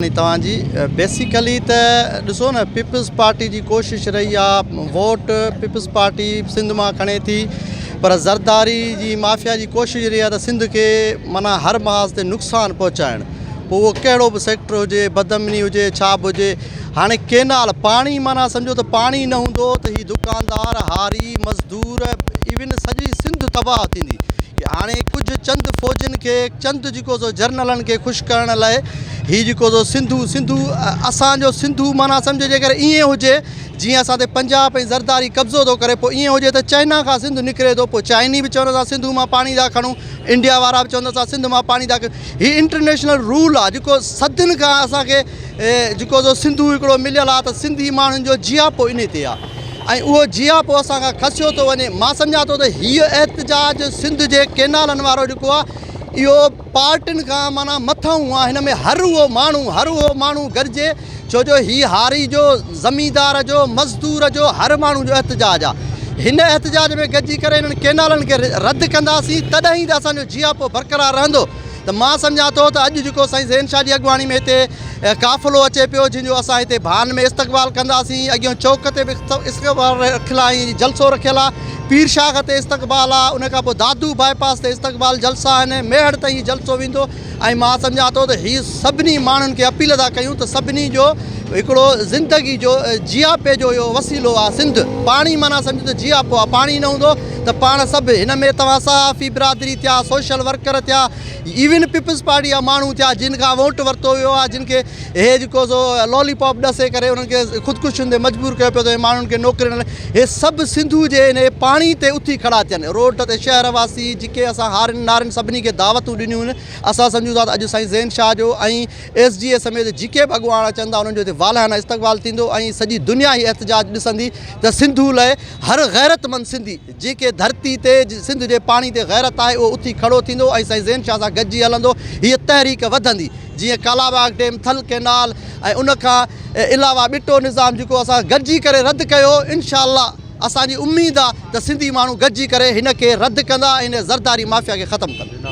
مهرباني توهان جي بيسيڪلي ته ڏسو نه پيپلز پارٽي جي ڪوشش رهي آ ووٽ پيپلز پارٽي سنڌ مان کڻي ٿي پر زرداري جي مافيا جي ڪوشش رهي آ ته سنڌ کي معنيٰ هر محاذ تي نقصان پهچائڻ پوء اهو ڪهڙو به سيڪٽر هجي بدامني هجي ڇا به هجي هاڻي ڪينال پاڻي معنيٰ سمجهو ته پاڻي نه هوندو ته هي دڪاندار هاري مزدور ايون سڄي سنڌ تباهه ٿيندي هاڻي ڪجهه چند فوجين کي چند جيڪو سو جرنلن کي خوش ڪرڻ لاء هي جيڪو سو سنڌو سنڌو اسان جو سنڌو معنيٰ سمجهو جيڪر ائين هجي جيئن اسان تي پنجاب ۽ زرداري قبضو ٿو ڪري پوء ائين هجي ته چائنا کان سنڌ نڪري ٿو پوء چائني به چون اسان سنڌو مان پاڻي ٿا کڻون انڊيا وارا به چون اسان سنڌ مان پاڻي ٿا کڻون هي انٽرنيشنل رول آ جيڪو صدين کان اسان کي جيڪو سو سنڌو هڪڙو مليل آ ته سنڌي ماڻهن جو جياپو انهي تي آ ۽ اهو جياپو اسان کان کسيو ٿو وڃي. مان سمجهان ٿو ته هيء احتجاج سنڌ جي ڪينالن وارو جيڪو آهي اهو پارٽين کان معنيٰ مٿانهون آهي. هن ۾ هر اهو ماڻهو هر اهو ماڻهو گڏجي ڇو جو هي هاري جو، زميندار جو، مزدور جو هر ماڻهو جو احتجاج آهي. هن احتجاج ۾ گڏجي ڪري انهن ڪينالن کي رد ڪنداسين تڏهن ئي ته اسان جو جياپو برقرار رهندو. ته مان سمجهان ٿو ته اڄ جيڪو سائين زين شاهه جي اڳواڻي ۾ هتي قافلو اچي پيو جنهن جو اسان هتي ڀان ۾ استقبال ڪنداسين اڳيون چوڪ تي به استقبال رکيل آهي ۽ جلسو رکيل آهي پير شاخ تي استقبال آهي ان کان پوء دادو باء پاس تي استقبال جلسا آهن ميهڙ تائين هي جلسو ويندو ۽ مان سمجهان ٿو ته هي سڀني ماڻهن کي اپيل ٿا ڪيون ته سڀني جو هڪڙو زندگي جو جياپي جو اهو وسيلو آهي سنڌ پاڻي معنيٰ سمجهو ته جياپو آهي پاڻي نه هوندو ته پاڻ سڀ هن ۾ توهان صحافي برادري ٿيا سوشل ورڪر ٿيا ايون پيپلز پارٽي جا ماڻهو ٿيا جن کان ووٽ ورتو ويو آهي جن کي هي جيڪو سو لولي پاپ ڏسي ڪري انهن کي خودڪشين تي مجبور ڪيو پيو ٿو ماڻهن کي نوڪري نه هي سڀ سنڌو جي ان پاڻي تي اٿي کڙا ٿين روڊ تي شهر واسي جيڪي اسان هارين نارين سڀني کي دعوتون ڏنيون آهن اسان سمجهون ٿا ته اڄ سائين زين شاهه جو ۽ ايس ڊي اي سميت جيڪي به اڳواڻ اچن ٿا انهن جو هتي والهانه استقبال ٿيندو ۽ سڄي دنيا هي احتجاج ڏسندي ته سنڌو لئه هر غيرتمند سنڌي جنهن کي ڌرتي تي سنڌ جي پاڻي تي غيرت آهي اهو اٿي کڙو ٿيندو ۽ سائين زين شاهه سان گڏجي هلندو هيء تحريڪ وڌندي جيئن ڪالاباغ ڊيم ٿل ڪئنال ۽ ان کان علاوه ٻٽو نظام جيڪو اسان گڏجي ڪري رد ڪيو انشاء الله اسان جي اميد آ ته سنڌي ماڻهو گڏجي ڪري هن کي رد ڪندا ۽ هن زرداري مافيا کي ختم ڪندا.